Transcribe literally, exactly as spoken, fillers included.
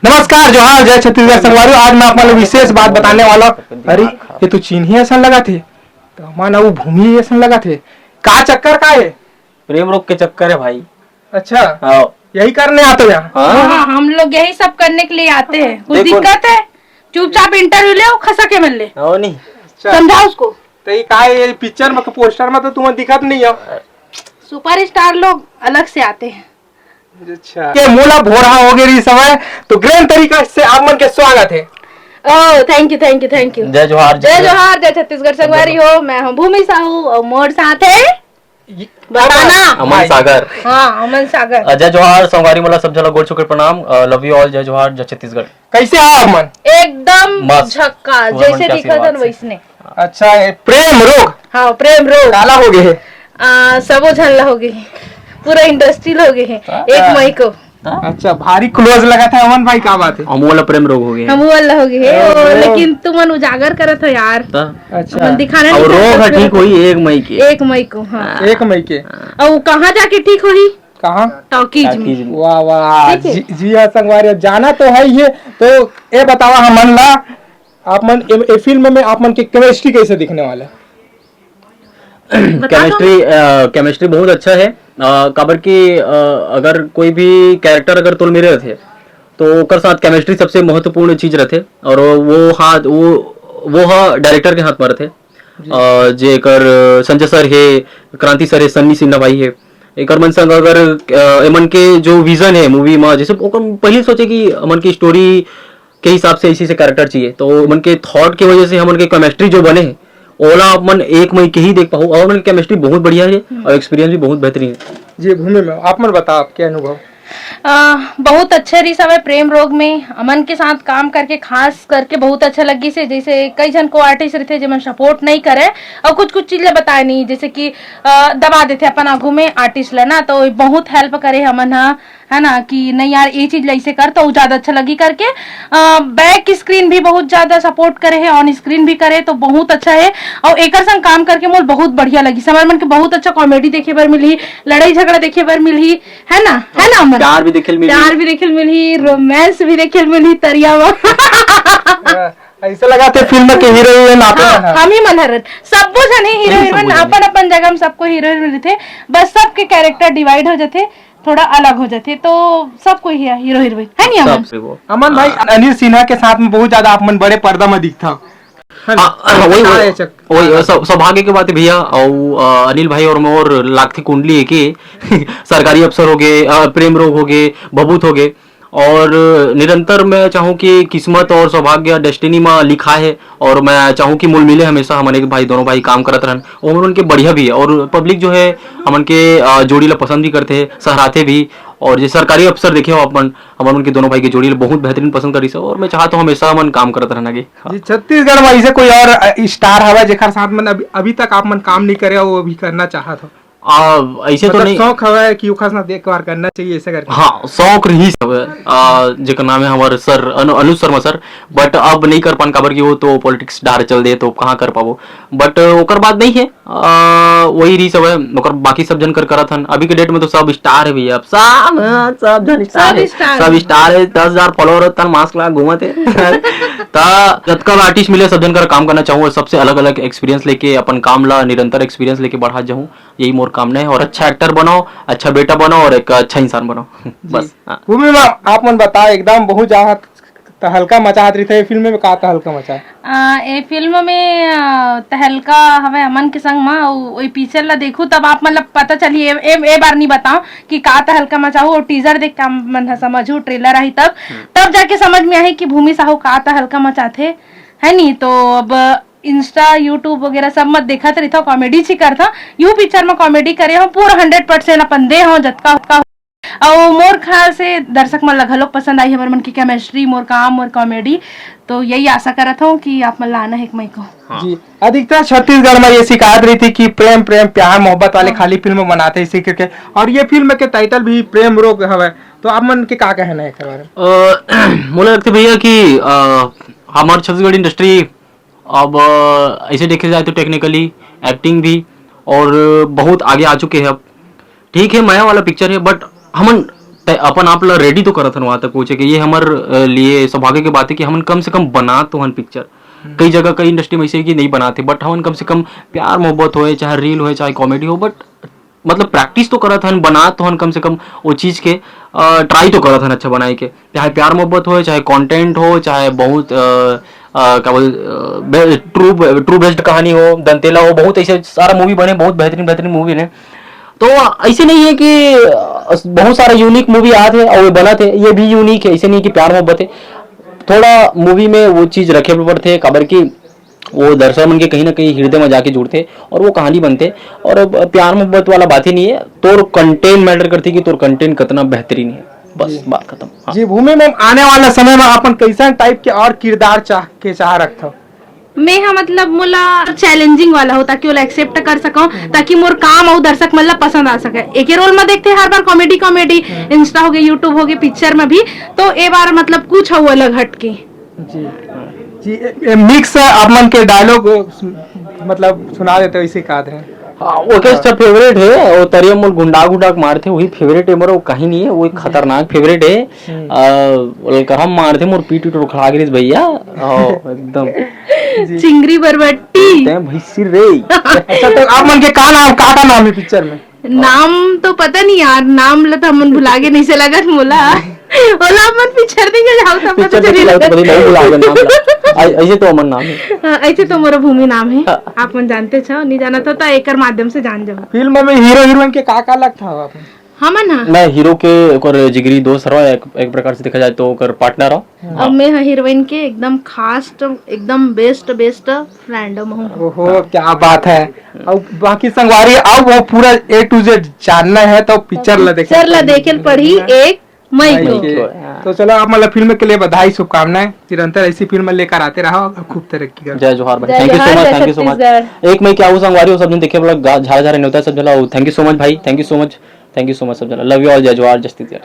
नमस्कार, जोहार, जय छत्तीसगढ़ संगवारी। आज मैं आप मन ला विशेष बात बताने वाला हूँ। अरे, ये तो चीन्ही असन लगत हे, त हमन अउ भूमि असन लगत हे। का चक्कर का हे? प्रेम रोग के चक्कर है भाई। अच्छा, हाँ। यही करने आते हो यहाँ? हाँ। हाँ, हम लोग यही सब करने के लिए आते हैं। कुछ देखो। दिक्कत है, चुपचाप इंटरव्यू ले, खसा के मिल ले। हाँ, नहीं। अच्छा। समझा उसको। तो ये का, ये पिक्चर में तो, पोस्टर में तो तुमन दिखत नहीं हो। सुपरस्टार लोग अलग से आते हैं। अच्छा। के मोला भोरहा हो गए रही समय, तो ग्रैंड तरीका से आप मन के स्वागत है। ओ, thank you, thank you, thank you. जय जोहार, जय जय जोहार। जोहार, जय छत्तीसगढ़ संगवारी हो। मैं हूँ भूमि साहू और मोर साथ है ये बताना। अमन भाई। सागर। हाँ, अमन सागर। अ, जय जोहार संगवारी, मोला सब झन ला गोड़ छू के प्रणाम। अ, लव यू ऑल, जय जोहार, जय छत्तीसगढ़। कैसे हो आप मन? एकदम मस्त। झक्कास, सुमन जैसे क्या दिखत आशीर्वाद हन से। वैसने। अच्छा, ये प्रेम रोग। हाँ, प्रेम रोग। काला हो गए है? आ, सबो झन ला हो गए है, पूरा इंडस्ट्री ला हो गए है। हाँ। एक मई को। हाँ? अच्छा, भारी क्लोज लगा था अमन भाई, का बात है? हम वाला प्रेम रोग हो गए है। हम वाला हो गए है, ओ, ओ, ओ। लेकिन तुमन उजागर करत हो यार। हाँ। अच्छा। तुमन दिखाना और नहीं रोग चाहते है हो। ठीक होई एक मई के। एक मई को, हाँ। हाँ। एक मई के। हाँ। और कहाँ जाके ठीक होही? कहाँ? टॉकीज में। टॉकीज में। वाह, वाह। ठीक है। जी, जी हाँ संगवारी, अब जाना तो है ही है। तो ये बतावा हमन ला, आप मन ए, ए फिल्म में आप मन के केमिस्ट्री कैसे दिखने वाला है? बता दो। केमिस्ट्री, अ, केमिस्ट्री बहुत अच्छा है। अ, काबर कि, अ, अगर कोई भी कैरेक्टर अगर तोल मेरे रथे, तो ओकर साथ केमिस्ट्री सबसे महत्वपूर्ण चीज रथे। और वो हाथ, वो, वो ह डायरेक्टर के हाथ में रथे। जी। अ, जेकर संजय सर हे, क्रांति सर हे, सन्नी सिन्हा भाई हे, एकर मन संग अगर, अ, एमन के जो विजन हे मूवी में, जैसे ओकर पहले सोचे कि हमन की स्टोरी के हिसाब से इसी से कैरेक्टर चाहिए, तो हमन के थॉट के वजह से हमन के केमिस्ट्री जो बने हे, ओला आप मन एक मई के ही देख पाहू। और हमन के केमिस्ट्री बहुत बढ़िया है हम्म। और एक्सपीरियंस भी बहुत बेहतरीन है। जी, भूमि में आप मन बताओ आपके अनुभव। अ, बहुत अच्छे रहिस हवय प्रेम रोग में। अमन के साथ काम करके, खास करके बहुत अच्छा लगिस हे। जैसे कई झन को आर्टिस्ट रहिथे, जेमन सपोर्ट नहीं करे और कुछ-कुछ चीज ल बताए नहीं, जैसे कि, अ, दबा देथे अपन आगू में आर्टिस्ट ल ना, तो बहुत हेल्प करे हमन ह, है ना, कि नहीं यार, ये चीज ल ऐसे कर तो ज्यादा अच्छा लगी करके। अ, बैक स्क्रीन भी बहुत ज्यादा सपोर्ट करे हे, ऑन स्क्रीन भी करे तो बहुत अच्छा हे। और एकर संग काम करके मोल बहुत बढ़िया लगिस। हमर मन के बहुत अच्छा कॉमेडी देखे बर मिलही, लड़ाई झगड़ा देखे बर मिलही, है ना, है ना अमन? प्यार भी देखे ल मिलही। प्यार भी देखे ल मिलही, रोमांस भी देखे ल मिलही, तरिया वा। हाँ, ऐसा लगा थे फिल्म के हीरो हीरोइन आप हाँ, मन ह। हम ही मन हरन, सब्बो झन ही हीरो यही सब हीरोइन बोलेंगे। अपन अपन जगह में सबको हीरो हीरोइन रहिथे, बस सबके कैरेक्टर डिवाइड हो जाथे, थोड़ा अलग हो जाथे, तो सब कोई ही हीरो हीरोइन है नहीं अमन? सबसे वो। अमन भाई, हाँ। अनिल सिन्हा के साथ में बहुत ज्यादा आप मन बड़े पर्दा में दिखता। है ना? हाँ, वही, हाँ, वही, ऐसा। वही, हाँ। सौ-, सौभाग्य के बात है भैया। और, अ, अनिल भाई और मोर लागथे कुंडली है कि सरकारी अफसर हो गए, अ, प्रेम रोग हो गए, भभूत हो गए, और निरंतर मैं चाहूँ कि किस्मत और सौभाग्य डेस्टिनी में लिखा है, और मैं चाहूँ कि मोल मिले हमेशा, हमन एक भाई, दोनों भाई काम करत रहन, और उनके बढ़िया भी है, और पब्लिक जो है हमन के, अ, जोड़ी ला पसंद भी करते हैं, सहराते भी। और जे सरकारी अफसर देखे हो अपन, हमन उनके दोनों भाई के जोड़ी ला बहुत बेहतरीन पसंद करिस, और मैं चाहता हूँ हमेशा हमन काम करत रहना के। हाँ। जी, छत्तीसगढ़ में ऐसे कोई और, अ, स्टार हवा जेकर साथ मन अभी, अभी तक आप मन काम नहीं करे हो, वो अभी करना चाहत हो? आ, ऐसे तो मतलब नहीं। शौक हवा है कि ओखर साथ एक बार करना चाहिए, ऐसे करके? हाँ, शौक रही सब है। आ, जेकर नाम है हमारे सर अनु-, अनुज शर्मा सर, बट अब नहीं कर पान, काबर कि वो तो पॉलिटिक्स डार चल दे, तो कहाँ कर पाबो। बट ओकर बात नहीं है, आ, वही रही सब है, ओकर बाकी सब जन कर करत हन। अभी के डेट में तो सब स्टार है भैया, अब सब, हाँ, सब जन स्टार सब है, स्टार सब है। स्टार है, दस हजार फॉलोअर है, तन मास्क लगा घूमत है। त जतका भी आर्टिस्ट मिले, सब जन कर काम करना चाहूँ, और सबसे अलग-अलग एक्सपीरियंस लेके अपन काम ला निरंतर एक्सपीरियंस लेके बढ़ात जाहूँ, यही मोर कामना है। और अच्छा एक्टर बनाओ, अच्छा बेटा बनाओ और एक अच्छा इंसान बनाओ। जी। बस, हाँ। भूमि मैम, आप मन बताओ, एकदम बहुत ज्यादा तहलका मचात रहिथे, ये फिल्म में का तहलका मचा? आ, ए फिल्म में, आ, तहलका हवे अमन के संग मा, उ, ओई पिक्चर ला देखू तब आप मन ला पता चलही। ए, ए, ए बार नहीं बताओ कि का तहलका मचाहू, और टीजर देख के आप मन ह समझहू, ट्रेलर आही तब, हम्म। तब जाके समझ में आही कि भूमि साहू का तहलका मचाथे, है नी? तो अब Insta, YouTube वगैरह सब मत देखत रहिथव, कॉमेडी ची करथव। यू पिक्चर में कॉमेडी करे हो, पूरा हंड्रेड परसेंट अपन दे हो, जतका, जतका। अउ मोर ख्याल से दर्शक मन ला घलोक पसंद आई, हमर मन की केमिस्ट्री, मोर काम, मोर कॉमेडी। तो यही आशा करत हूँ कि आप मन ला आना है एक मई को। हाँ। जी, अधिकतर छत्तीसगढ़ में ये शिकायत रहिथे कि प्रेम, प्रेम, प्यार, मोहब्बत वाले हाँ। खाली फिल्म बनाते हैं, इसी करके। और ये फिल्म के टाइटल भी प्रेम रोग हवे, तो आप मन के का कहना है एकर बारे में? अ, मोला लगथे भैया कि, अ, हमार छत्तीसगढ़ इंडस्ट्री अब, अ, ऐसे देखे जाए तो टेक्निकली एक्टिंग भी और बहुत आगे आ चुके हैं अब। ठीक है, मया वाला पिक्चर है, बट हमन तय अपन आप ला रेडी तो करत हन वहाँ तक पहुँचे के। ये हमर अ, लिए सौभाग्य के बात है कि हमन कम से कम बनात तो हन पिक्चर। कई जगह, कई इंडस्ट्री में ऐसे है कि नहीं बनाते, बट हमन कम से कम प्यार मोहब्बत होए, चाहे रील होए, चाहे कॉमेडी हो, बट मतलब प्रैक्टिस तो करत हन, बनात तो हन कम से कम वो चीज़ के, ट्राई तो करत हन अच्छा बनाए के, चाहे प्यार मोहब्बत होए, चाहे कंटेंट हो, चाहे बहुत अ, अ, क्या बोल, ट्रू ट्रू बेस्ड कहानी हो, दंतेला हो, बहुत ऐसे सारा मूवी बने, बहुत बेहतरीन बेहतरीन मूवी ने। तो ऐसे नहीं है कि अ, बहुत सारा यूनिक मूवी आत है और वो बनत है, ये भी यूनिक है। ऐसे नहीं कि प्यार मोहब्बत है, थोड़ा मूवी में वो चीज़ रखे पड़ते, काबर कि वो दर्शक मन के कहीं ना कहीं हृदय में जाके जुड़ते और वो कहानी बनते। और अब प्यार मोहब्बत वाला बात ही नहीं है, तोर कंटेंट मैटर करती कि तोर कंटेंट कितना बेहतरीन है, बस जी। बात खत्म। हाँ। जी भूमि मैम, आने वाला समय में अपन कैसन टाइप के और किरदार चाह के चाह रखथव? मैं हा मतलब मोला चैलेंजिंग वाला हो, ताकि ओला एक्सेप्ट कर सकूं, ताकि मोर काम अउ दर्शक मन ला पसंद आ सके। एके रोल में देखते हर बार कॉमेडी कॉमेडी, इंस्टा हो गए, यूट्यूब हो गए, पिक्चर में भी, तो ए बार मतलब कुछ हो अलग हटके। जी जी। ए, ए, मिक्स आप मन के डायलॉग मतलब सुना देते हो, इसी का आधार। हाँ, वो क्या उसका फेवरेट है, वो तरिया मोर गुंडा गुंडा के मारते, वही फेवरेट है मोर, वो कहीं नहीं है, वो एक खतरनाक फेवरेट है। हम्म। आ, वो कहा मारते मोर पीठ उठ उखड़ा गिरिस भैया। हाँ, एकदम। जी। चिंगरी बरबट्टी। तैं भैंसी रे। अच्छा, तो आप मन के का नाम, का का नाम है पिक्चर में? नाम तो पता नहीं यार, नाम ला तो हमन भुला गे, नहीं से लगत मोला। ओला हमन पिक्चर देखे जाओ तब पता पिक्चर चली देखे जाओ तो लगत। पता नहीं, बहुत भुला गए नाम ला। ऐ-, ऐसे तो अमन नाम है। हाँ, ऐसे तो मोर भूमि नाम है। हाँ। आप मन जानते छो, नहीं जानत हो तो एकर माध्यम से जान जाओ। फिल्म में हीरो हीरोइन के का का लगता हो आप? हमन हा? मैं हीरो के ओकर जिगरी दोस्त रहो, एक, एक प्रकार से देखा जाए तो ओकर पार्टनर रहो। अब मैं हा हीरोइन के एकदम खास, एकदम बेस्ट बेस्ट फ्रेंड हूँ। ओहो, क्या बात है। अब बाकी संगवारी, अब वो पूरा ए टू जेड जानना है तो पिक्चर ला देखे पिक्चर ला देखे ल पड़ी एक मई मई को। को। तो चलो, आप मतलब फिल्म के लिए बधाई, शुभकामनाएं, निरंतर ऐसी फिल्म लेकर आते रहो और खूब तरक्की करो। जय जोहार भाई, जय थैंक यू सो जोहार, मच, जय थैंक यू सो मच। छत्तीसगढ़। एक मई के आऊ संगवारी हो, सब दिन देखे वाला गा-, झारा झारा नहीं होता है, सब झला। थैंक यू सो मच भाई, thank you so much, thank you so much सब झला। लव यू ऑल, जय जोहार, जय छत्तीसगढ़।